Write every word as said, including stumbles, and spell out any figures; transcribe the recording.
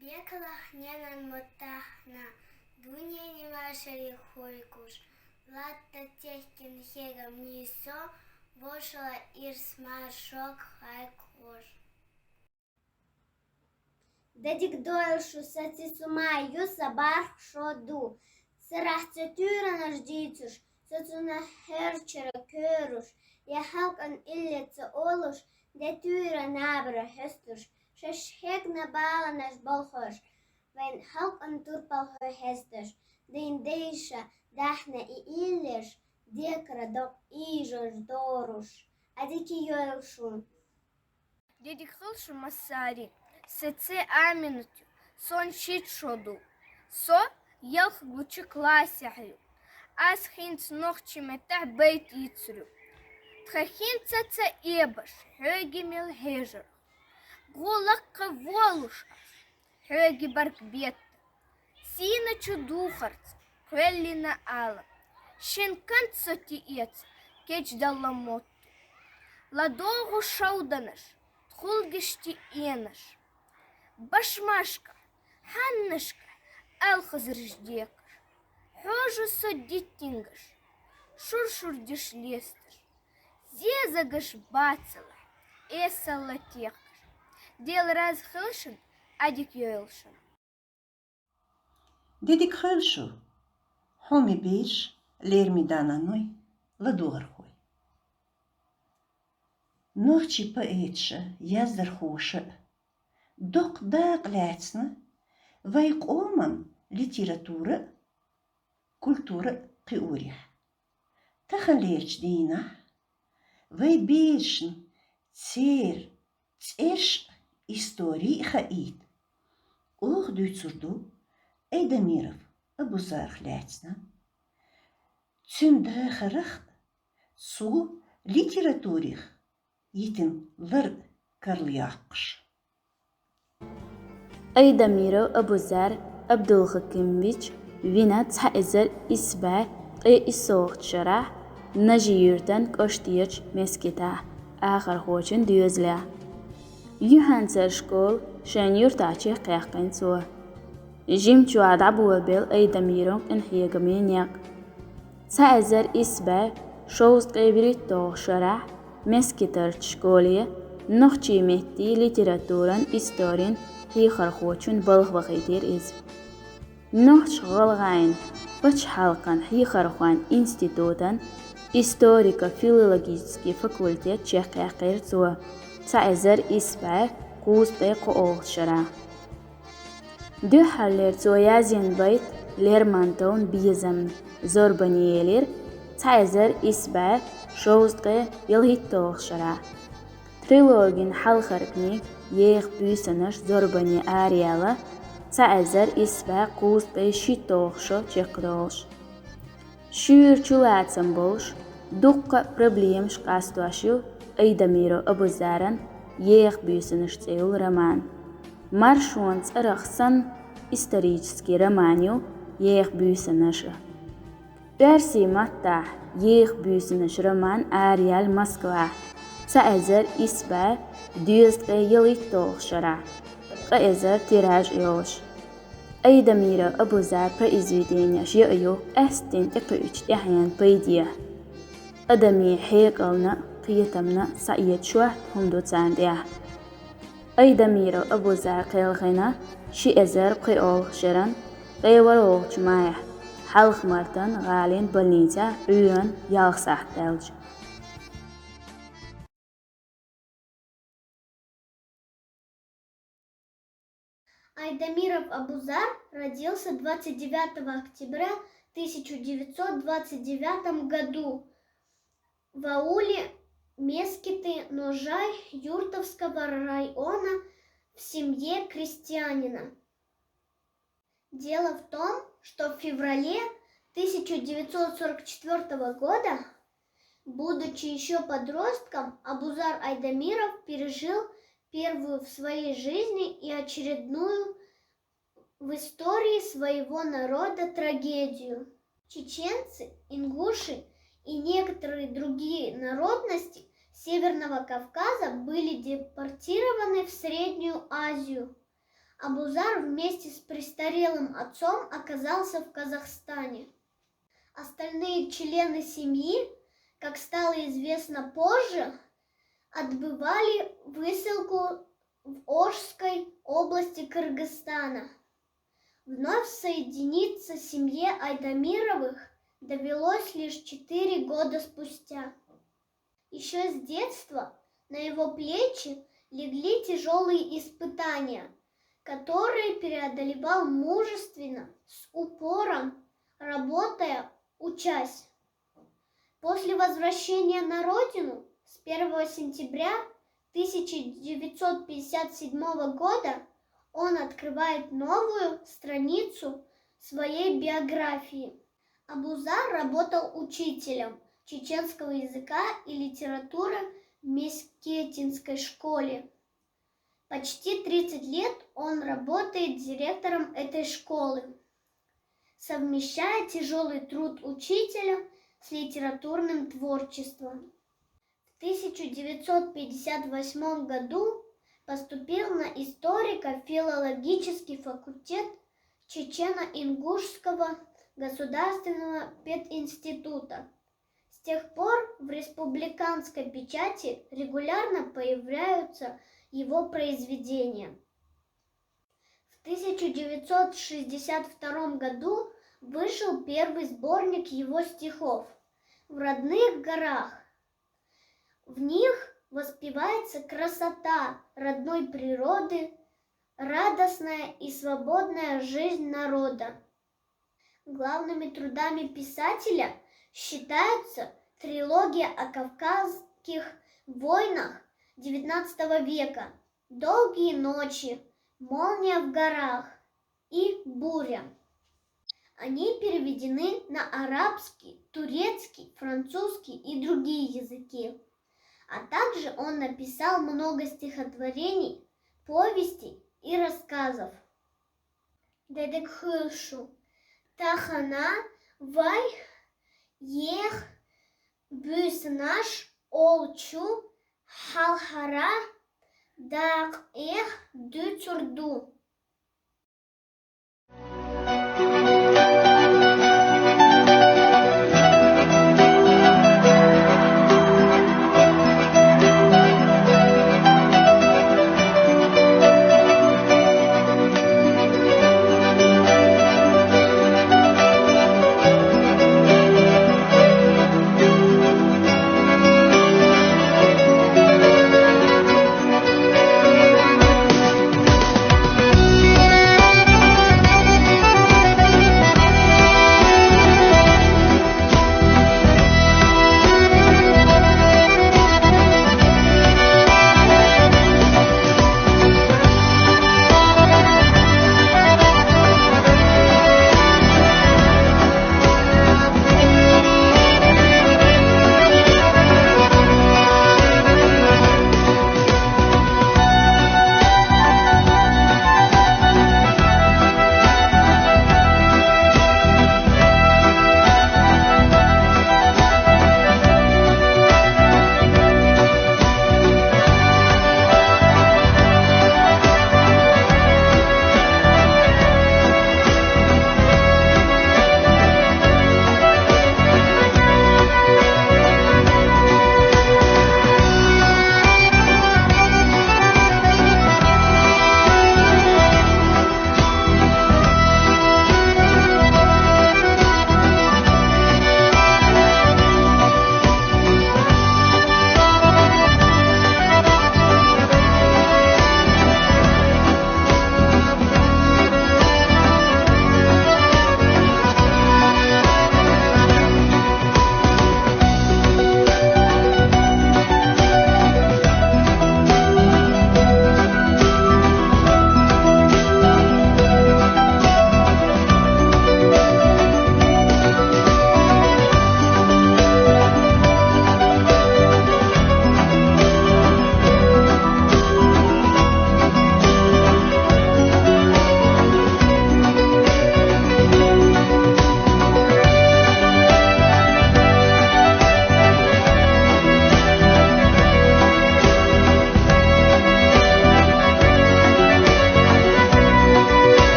Бекалах ненан моттахна, дуне нимашери хойкуш, латта техкин хегам нисо, вошала ирс маршок хайкуш. Дедик дойлшу саци сумаю сабарх шоду. Сарахце тюранаш дицуш, сацуна херчера кёруш, я халкан иллеца олуш, де тюра набра хестуш, шеш хегна баланаш болхош, вен халкан турпал хестуш, дин дейша, дахна и иллеш, декра док ижош доруш, адики йойлшу. Дедик хылшу масари, сеце аминутю, сон шит шоду. Со ялх гучи классяхю. Аз хинц нохчи метта бейт ицрю. Тха хинца ца эбаш, хёги мел хежар. Гулакка волуш аз, хёги барк бетта. Сина чу духарц, хвеллина ала. Шин канцо ти эц, кеч далла мотту. Ладогу шауданаш, тхулгишти энаш. Башмашка, ханнашка, алхазриш декаш. Хожу со диттингаш, шур-шур диш лесташ. Зезагаш бацала, эсала текаш. Дел раз хылшин, адик йойлшин. Дедик хылшу, хьоми беш, лерми дананой, ладугар хой. Нохчи поэтша, яздар хуша, док дакъ лацна, вай къоман литература, культура кхиурих. Тахан лерч дийнах, вай бешн, цер, церш истории хаит. Ох дуйцурду, Эйдамиров Абузарх лацна. Цун дахарах цу литературих йитин лар карл яккш. Эйдамиров Абузар Абдулхакимович вина цхьа эзар исбай ткъе иссалгӀача шарахь Нажи-Юртан кӀоштечу мескитахь, ахархочун доьзалехь. Юьхьанцара школа шайн юьртахь чекхъяьккхина цо. Жимчохь дӀаболабелла Эйдамировн къинхьегамийн некъ. Цхьа эзар исбай шовзткъе вуьрхӀитталгӀачу шарахь мескитарчу школе нохчийн меттийн литературан, историн хьехархочун балха вахийтира иза. Нохч-ГӀалгӀайн пачхьалкхан хьехархойн институтан историко-филологический факультет чекхъяьккхира цо цхьа эзар исбай кхузткъе кхоалгӀачу шарахь. Дуьххьарлера цо язйина байт Лермонтовн «Безамна» зорбане елира цхьа эзар исбай шовзткъе ялхитталгӀачу шарахь. Трилогин хьалхара книга «Еха буьйсанаш» зорбане араяьлла цхьа эзар исбай кхузткъе шийтталгӀачу шо чекхдолуш. Шуьйра чулацам болуш, дуккха а проблемаш къастош ю Эйдамиров Абузаран «Еха буьйсанаш» цӀе йолу роман. Маршонан цӀарах санна, исторический роман ю «Еха буьйсанаш». Оьрсийн маттахь «Еха буьйсанаш» роман араяьлла Москвахь цхьа эзар исбай дезткъе ялхитталгӀачу шарахь, ткъа эзар тираж йолуш. Эйдамиров Абузаран произведенеш яа ю къаьсттина тӀекхуьучу тӀаьхьенан пайдехь. Адамийн хьекъална а, кхетамна а схьаэца шортта хӀума ду царна тӀехь. Эйдамиров Абузар кхелхина ши эзар пхоьалгӀачу шеран ткъе ворхӀалгӀачу майхь Хьалха-Мартан гӀалин больницехь Ӏуьйранна ялх сахьт даьлча. Айдамиров Абузар родился двадцать девятого октября тысяча девятьсот двадцать девятом году в ауле Мескиты Ножай Юртовского района в семье крестьянина. Дело в том, что в феврале тысяча девятьсот сорок четвёртого года, будучи ещё подростком, Абузар Айдамиров пережил первую в своей жизни и очередную в истории своего народа трагедию. Чеченцы, ингуши и некоторые другие народности Северного Кавказа были депортированы в Среднюю Азию, Абузар вместе с престарелым отцом оказался в Казахстане. Остальные члены семьи, как стало известно позже, отбывали высылку в Ошской области Кыргызстана. Вновь соединиться семье Айдамировых довелось лишь четыре года спустя. Еще с детства на его плечи легли тяжелые испытания, которые преодолевал мужественно, с упором, работая, учась. После возвращения на родину с первого сентября тысяча девятьсот пятьдесят седьмого года он открывает новую страницу своей биографии. Абузар работал учителем чеченского языка и литературы в Мескетинской школе. Почти тридцать лет он работает директором этой школы, совмещая тяжелый труд учителя с литературным творчеством. В тысяча девятьсот пятьдесят восьмом году поступил на историко-филологический факультет Чечено-Ингушского государственного пединститута. С тех пор в республиканской печати регулярно появляются его произведения. В тысяча девятьсот шестьдесят втором году вышел первый сборник его стихов «В родных горах». В них воспевается красота родной природы, радостная и свободная жизнь народа. Главными трудами писателя считаются трилогия о кавказских войнах девятнадцатого века «Долгие ночи», «Молния в горах» и «Буря». Они переведены на арабский, турецкий, французский и другие языки. А также он написал много стихотворений, повестей и рассказов. Дедек хылшу, тахана, вай, ех, бюсынаш, олчу, халхара, дак, эх, дюцурду.